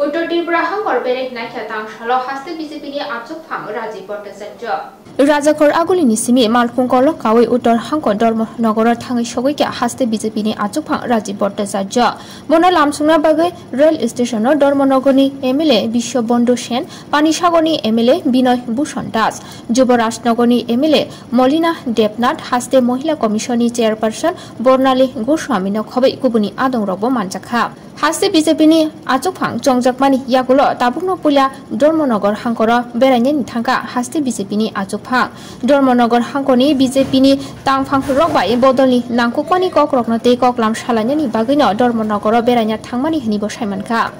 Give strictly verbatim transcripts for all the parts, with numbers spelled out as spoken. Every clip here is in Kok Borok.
Uttor Tripura hangkor berek naikha tangsalo haste B J P ni achukphang Rajiv Bhattacharya. Rajakhor agulini simi Malkhung kolok kawi Uttor hangkor Dharmanagaro thangwi sogwi kha haste B J P ni achukphang Rajiv Bhattacharya. Bono lamsongna bagwi rail station o Dharmanagarni M L A Biswabandhu Sen, Panisagarni M L A Binoy Bhushan Das, Juborajnagarni M L A Molina Debnath, haste Mohila Commission ni Chairperson Bornali Goswami no khobwi kubuni adongrokbo manjakha. Haste B J P ni achukphang chongjakmani yagulo tabukno puila Dharmanagar hangkoro berainani thangkha haste B J P ni achukphang. Dharmanagar hangkoni B J P ni tangphang rok bai bodolni nangkukmani kokrokno tei koklam salainani bagwino Dharmanagaro beraina thangmani hwnwibo saimankha.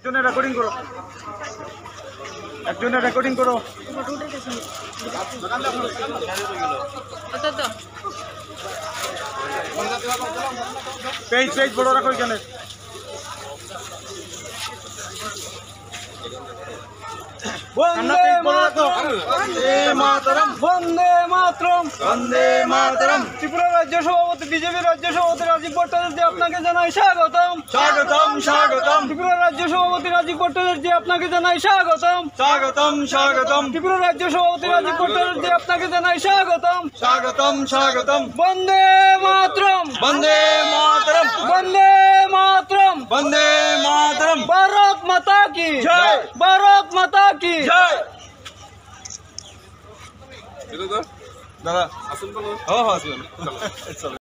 একজনের রেকর্ডিং করো, একজনের রেকর্ডিং করো। Page, page বড় রাখো এখানে। বন্দে মাতরম। বন্দে মাতরম। বন্দে মাতরম। বন্দে মাতরম। ত্রিপুরা রাজ্য সভাপতি, বিজেপি রাজ্য সভাপতি রাজীব ভট্টাচার্য, আপনাকে জানাই স্বাগতম। স্বাগতম, স্বাগতম। ত্রিপুরা রাজ্য সভাপতি রাজীব ভট্টাচার্য, আপনাকে জানাই স্বাগতম। স্বাগতম, স্বাগতম। ত্রিপুরা রাজ্য সভাপতি রাজীব ভট্টাচার্য, আপনাকে জানাই স্বাগতম। স্বাগতম, স্বাগতম। বন্দে মাতরম। বন্দে মাতরম। বন্দে মাতরম। বন্দে মাতরম। ভারত মাতা কি জয়। ভারত মাতা কি জয়। দাদা, আসুন বলো। হ্যাঁ, হ্যাঁ, আসুন। চলো।